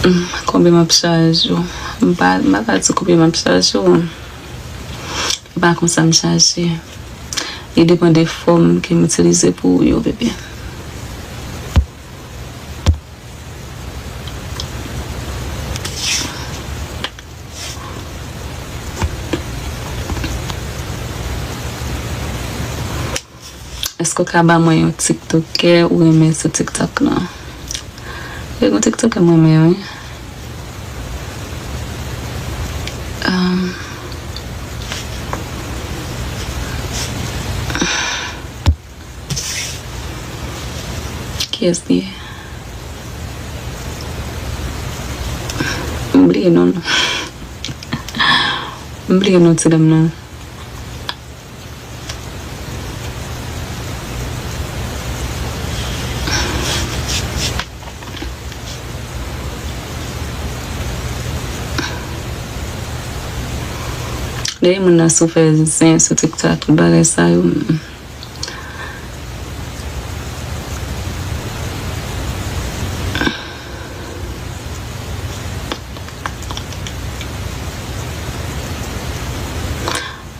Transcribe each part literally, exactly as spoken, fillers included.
Hmm, konbyen m ap chaje w? M pa, m pa ka di konbyen m ap chaje w. E pa konsa m chaje. Li depann de fòm ke m itilize pou ou yo, bebe. Èske w ka ba mwen yon tiktokè ou renmen sou TikTok lan? Gen yon tiktokè m renmen, wi. Um, Kiyès li ye? M bliye non l. M bliye non ti dam nan. Dèyè moun nan sou fè zen sou TikTok, tout bagay sa yo. M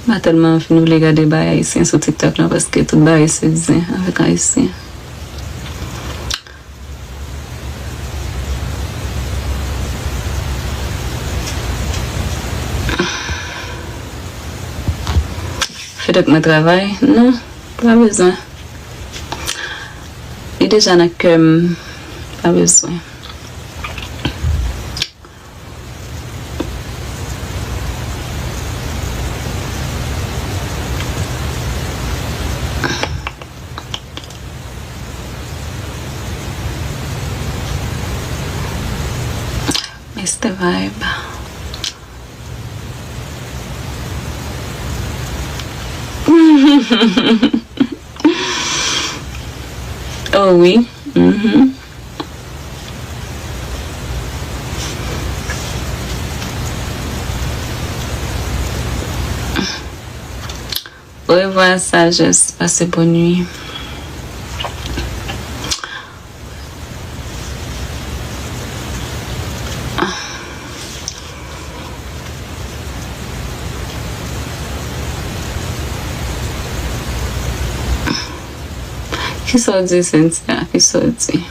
pa tèlman fin vle gade bagay ayisyen sou TikTok non, paske tout bagay se zen avèk ayisyen. Fedèk mwen travay? Non, pa bezwen. Li deja nan kè m, pa bezwen. Mister Vibe. Oh wi. Mhm. Orevwa, sajès. Pase bòn nwi. Kisa w di, Cynthia? Kisa w di?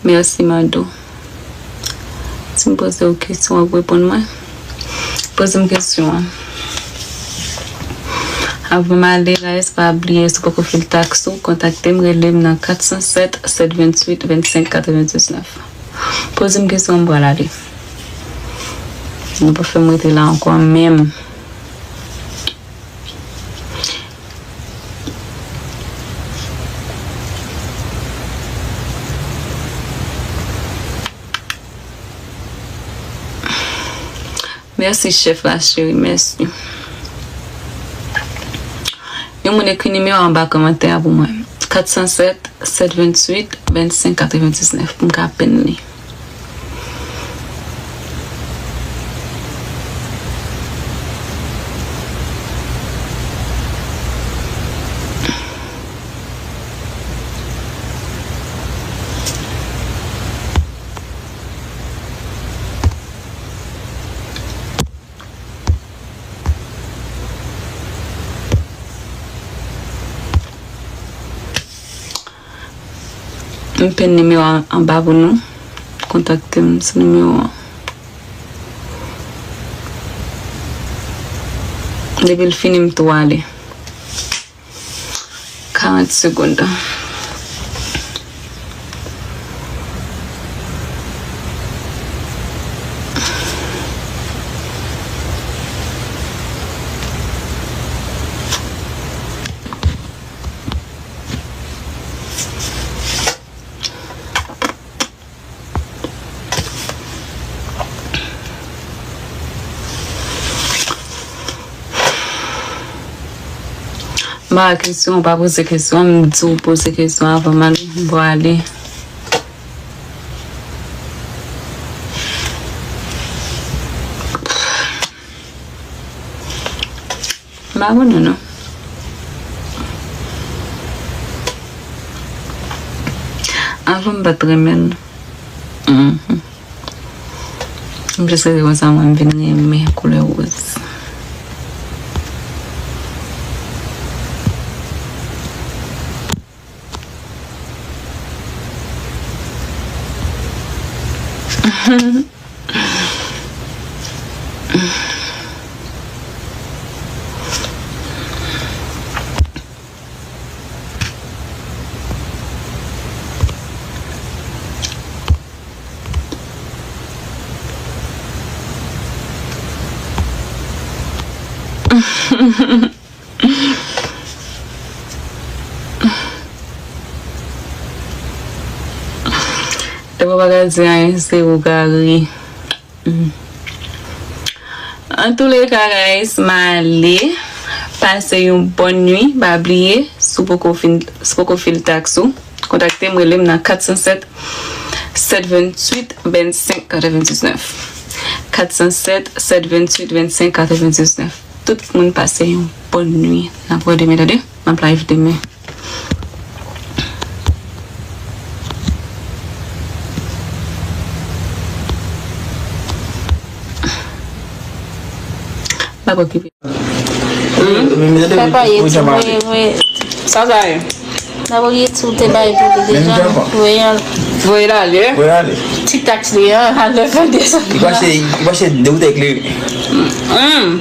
Mèsi, Mado. Si m poze w kesyon, w ap reponn mwen? Poze m kesyon an. Avan m ale, guys, pa bliye, si w poko fil taks ou, kontakte m, rele m nan kat san sèt, sèt venntuit, vennsenk katrevendiznèf. Poze m kesyon an, m pral ale. Nou pa fè m rete la ankò menm. Mèsi, chèf la, cheri, mèsi. Yon moun ekri nimewo a anba kòmantè a pou mwen. Kat san sèt, sèt venntuit, vennsenk katrevendiznèf, pou m ka pen li. M pen nimewo a anba pou nou. Kontakte m sou nimewo an. Depi l fini, m tou ale. Karant segonn. M pa wè kesyon, ou pa poze kesyon, m di w poze kesyon avan m ale, m prale. M pa konnen non. Avan m pa t renmen l. Mhm. M jis rete konsa, mwen, m vin renmen koulè woz. Depi w pa ka di anyen, se ou ka ri. Mm. Antouleka, guys, m ale. Pase yon bòn nwi. Pa bliye, si w poko fin, si w poko fil taks ou, kontakte m, rele m nan kat san sèt, sèt venntuit, vennsenk, katrevendiznèf. Kat san sèt, sèt venntuit, vennsenk, katrevendiznèf. Tout moun pase yon bòn nwi. N ap wè demen, tande? M ap live demen. M ap okipe. Hmm? Papa, ye ti, wi, wi. Sa, sa ye? N ap okipe tou te bay pou li deja. Voye al. Voye l ale. Voye ale. Ti taks li an, al fè desann. Li mache, li mache de wout eklere. Hmm.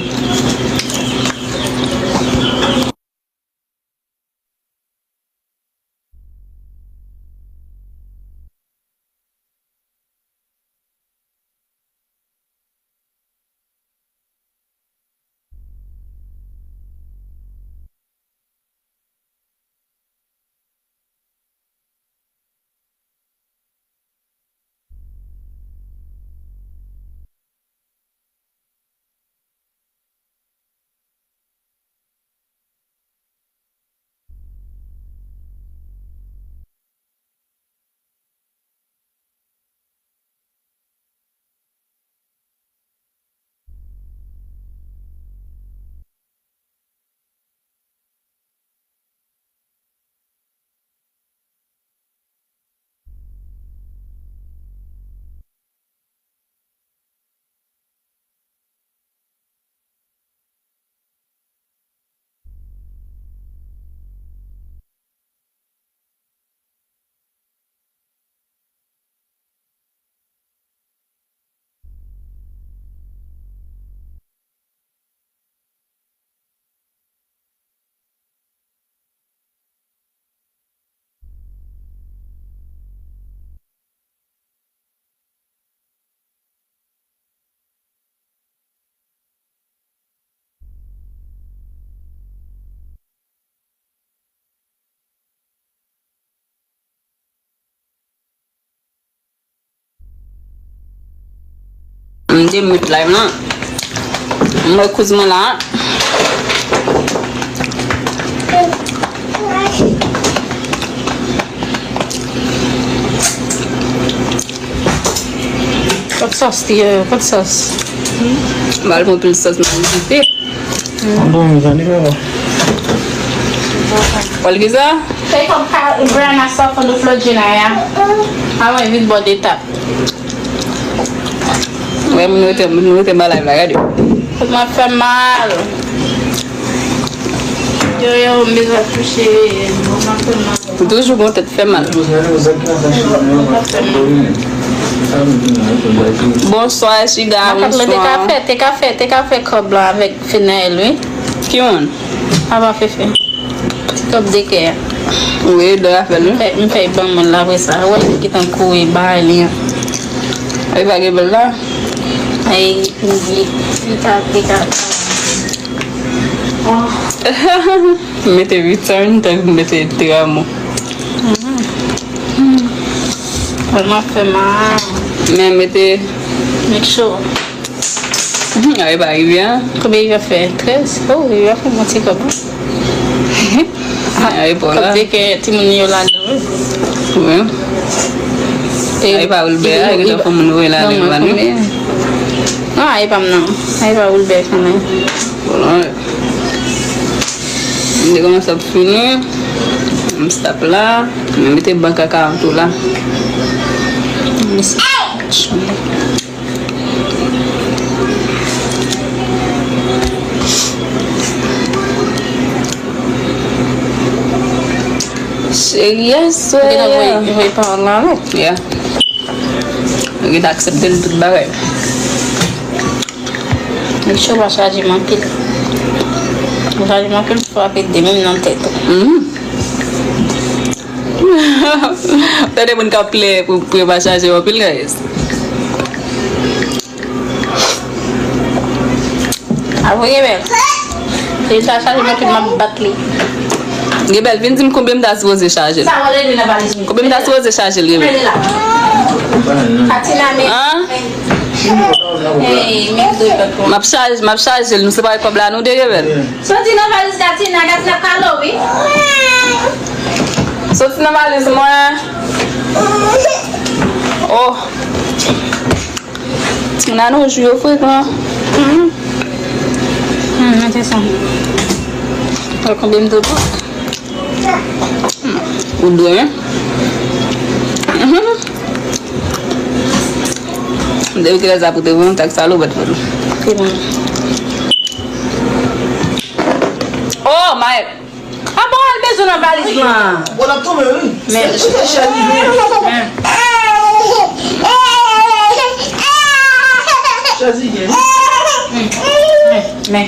M te mute live lan. M wè kouz mwen la. Kot sòs li ye? Kot sòs? M al pran pil sòs nan vite. Bon, mezanmi, papa. Wè l ki sa? Se kòm ka Brianna sòf an do Flodjina ya. A mwen vin bò de tap. Wè, moun rete, moun rete ba live la, gade. Kòman fè mal. Yo, yo, m bezwen kouche. Kòman fè mal. Ou toujou gon tèt fè mal. Bonswa, Chida, bonswa. Te ka fè, te ka fè, te ka fè kòb la avèk Fenel, wi. Ki moun? Papa Fefe. Ti kòb de kè a. Wi, de afè l, wi. M fè, m fè ban moun la apre sa. Wè, li gentan kouri bay li an. Li pa gen bèl la? Ay, li, li, li ka, li ka. M mete return, tankou m mete te amo. Tèlman fè mal. Men mete. Make sure. A, e pa rive, an? Konbyen rive fè? Trèz? Oh, rive fè bon ti kòb, an. A, e pa la. Kòb de kè timoun yo ladan, wi. Wi. E, a, e pa Wilbert, a, e, e, e, fò moun voye la, non, devan nou. Non, a, e pa m, non. A, e pa Wilbert, kanmenm. Bon, M te kòmanse ap fini. M stop la. M mete bank a karant tou la. M stop. Cheri, aswè a. Ou gentan voye, voye pawòl la, non? Yeah. Ou gentan aksepte l tout bagay. Misye pa chaje m anpil. Ou chaje m anpil, frape de menm nan tèt ou. Mhm. Tande moun k ap plè pou, pou yo pa chaje yo anpil, guys. Apre, Gebel, se li ta chaje m anpil, m ap bat li. Gebel, vin di m konbyen m ta sipoze chaje l. Sa w ale li nan valiz mwen. Konbyen m ta sipoze chaje l, Gebel? Mete la. Katina, men. An? Hey, men, m ap chaje, m ap chaje l. Nou separe kòb la, nou de, Gebel. Soti nan valiz Katina, Katina kalo, wi. Soti nan valiz mwen. Oh. Timoun an nou jou yo frekan. Mhm. Hmm, mete sa. Wè konbyen m te pran. Ou dwe, hein? Mhm. Depi kilè sa pou te vin, tak salopèt pou nou. Se bon. Oh, my. Ah bon, al bezwen nan valiz lan. Bon, l ap tonbe, wi. Men. Chita chèzi gen. Men. Chèzi gen. Men. Men.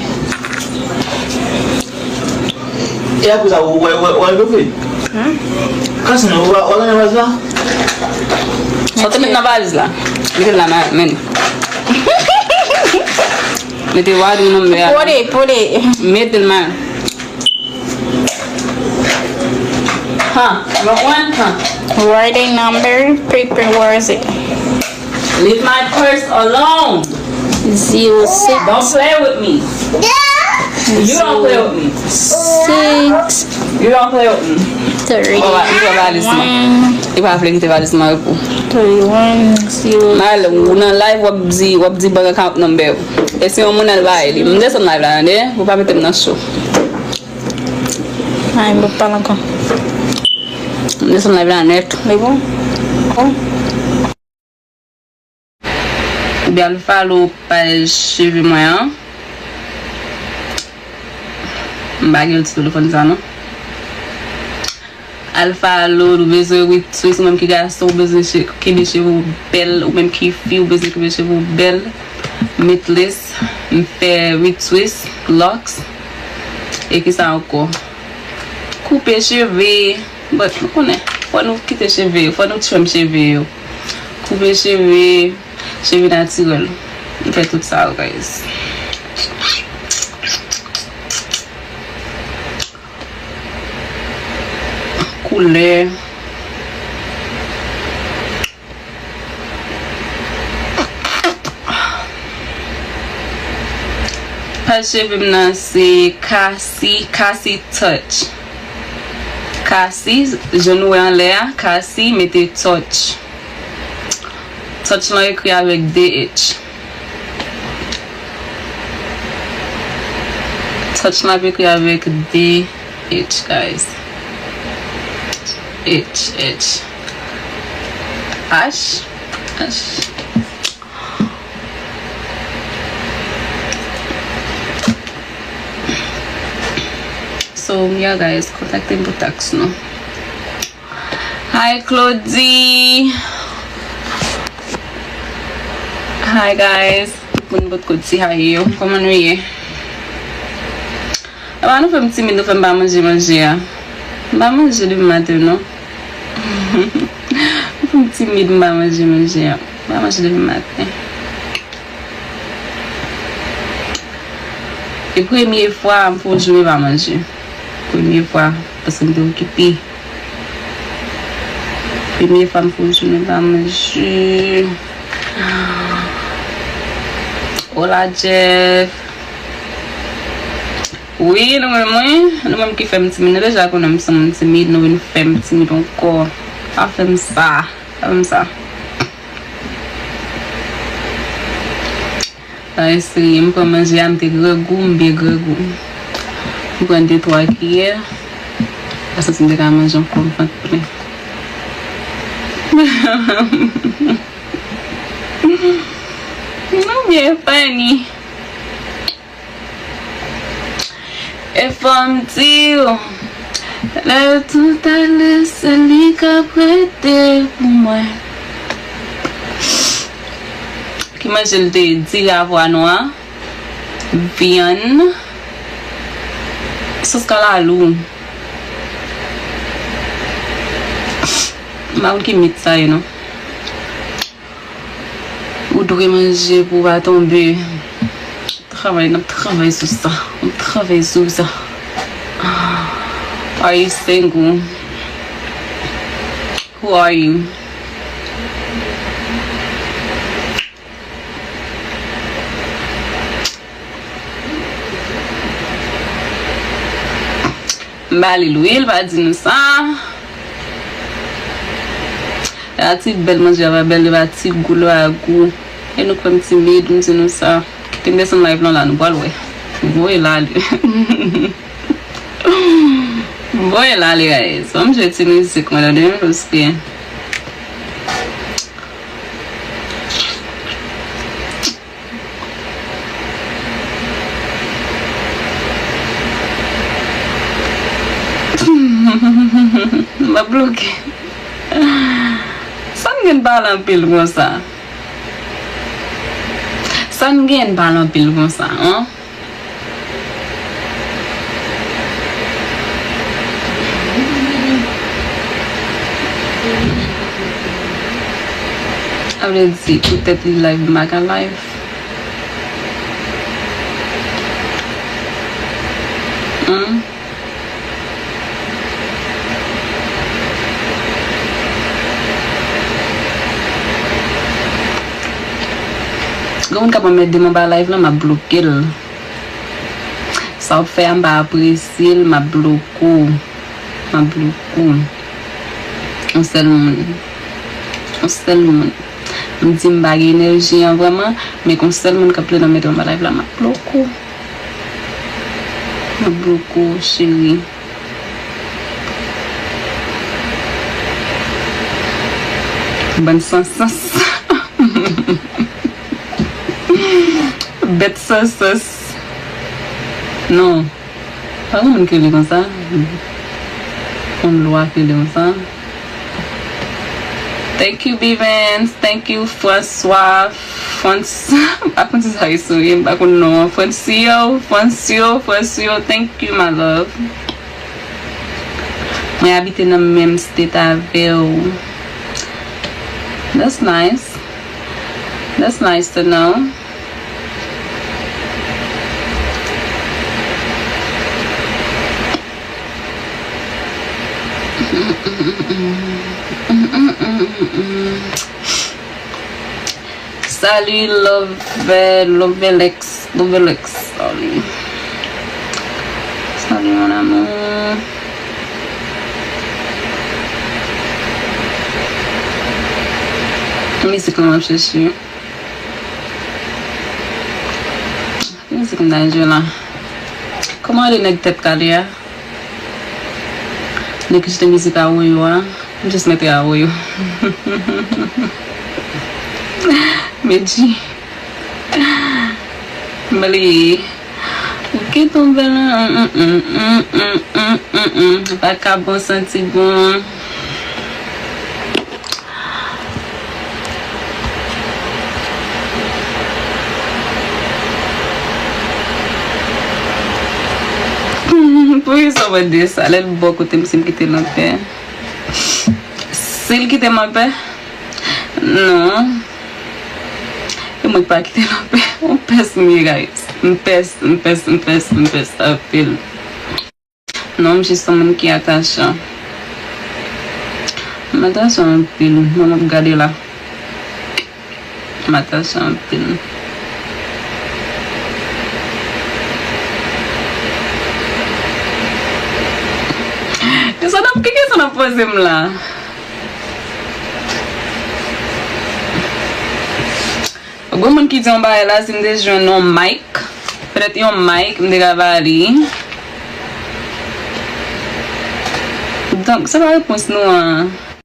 E apre sa, ou wè, wè, wè, wè, wè. Hmm? Kase non, ou wè, ou wè nan valiz la? Sa w te met nan valiz la? Mete l la, men. Mete wadi nan men. Pole, pole. Mete l, men. Huh? Wrong one, huh? Writing number, paper, where is it? Leave my purse alone. Zero six. Don't play with me. You don't play with me. Six. You don't play with me. Thirty. Li pran valiz mwen. Li pa vle kite valiz mwen pou. Thirty-one, zero. Mal, ou nan live, w ap di, w ap di bank account number. E si yon moun al bay li. M desann live la, tande? Ou pa mete m nan cho. Ay, m p ap pale ankò. M desann live la nèt. Li bon? Bon. Oubyen al follow paj cheve mwen an. M pa gen ti telefòn sa non. Al follow, nou bezwen retwist, ou menm ki gason, ou bezwen che-, kenbe cheve w bèl, ou menm ki fi, ou bezwen kenbe cheve w bèl. Meatless, m fè retwist, locks. E ki sa ankò? Koupe cheve. But, nou konnen, fò nou kite cheve yo, fò nou trim cheve yo. Koupe cheve, cheve natirèl. M fè tout sa yo, guys. Koulè. Paj cheve m nan se Cassie, Cassie Touch. Cassie, jan nou wè anlè a, Cassie, mete Touch. Touch lan ekri avèk de H. Touch lan ap ekri avèk de H, guys. H, H. H, H. So, yeah, guys, kontakte m pou taks nou. Hi, Claudie. Hi, guys. Moun bòt kote, hi yo. Kòman nou ye? Apa nou fè m timid, nou fè m pa manje manje a. M pa manje depi maten, non. Nou fè m timid, m pa manje manje a. M pa manje depi maten. E premye fwa m fè yon jounen pa manje. Premye fwa, paske m te okipe. Premye fwa m fè yon jounen pa manje. Hola, Jeff. Wi, nou menm, wi. Nou menm ki fè m timid. Nou deja konnen m se moun timid, nou vin fè m timid ankò. Pa fè m sa. Pa fè m sa. Ay, serye, m pran manje a, m te grangou, m byen grangou. Pran de twa kiyè. Mwen santi m te ka manje ankò, m vant plen. Nou byen funny. E fò m di w, lè tout alè, se li k ap rete pou mwen. Ki manje l te ye? Diri avwa nwa, vyann, sos kalalou. M pa konn ki mit sa ye non. Ou dwe manje pou w pa tonbe. Travay, n ap travay sou sa. N ap travay sou sa. Are you single? Who are you? M ba li lwil, pa di nou sa. Lè a ti bèl, manje a pa bèl, lè a ti gou, lè a gou. E nou kwè m timid, m di nou sa. Kite m desann live lan la, nou pral wè. Voye l ale. Voye l ale, guys. Ban m jwe ti mizik mwen tande, paske m ap bloke. Sa n gen pale anpil konsa? Sa n gen pale anpil konsa, an? Sa vle di poutèt li live, m pa ka live. Hmm? Gen moun k ap anmède m anba live lan, m ap bloke l. Sa w ap fè a, m pa apresye l, m ap bloke w. M ap bloke w. Yon sèl moun. Yon sèl moun. M di m pa gen enèji an vrèman, men kon sèl moun k ap plede anmède m anba live la, m ap bloke w. M ap bloke w, cheri. Bann san sans. Bèt san sans. Non. Pa gen moun ki rele konsa. Yon lwa ki rele konsa. Thank you, Bivens. Thank you, François. Frans-, m pa konn si sa yo souye, m pa konn non an. Fransio, Fransio, Fransio. Thank you, my love. Mwen abite nan menm state avè w. That's nice. That's nice to know. Salut, Love, Lovelex, Lovelex, salut. Salut, mon amour. Mizik la m ap chèche. Ki mizik m ta jwe la? Kòman rele nèg tèt kale a? Nèg ki chante mizik Awoyo a. M jis mete Awoyo. Medji. M bliye. Ou ki tonbe la. Vakabon santi bon. Poukisa w mande sa? Lè l bò kote m, si m kite l anpè. Si l kite m anpè? Non. E mwen k pa kite l anpè. Yon pès m ye, guys. M pès, m pès, m pès, m pès anpil. Non, m jis yon moun ki atachan. M atachan anpil. Mwen, m ap gade la. M atachan anpil. Kisa n ap, ki kisa n ap poze m la? Gon moun ki di yon bagay la, si m te jwenn yon mic, petèt yon mic, m te ka ba li. Donk, sa pa repons nou an.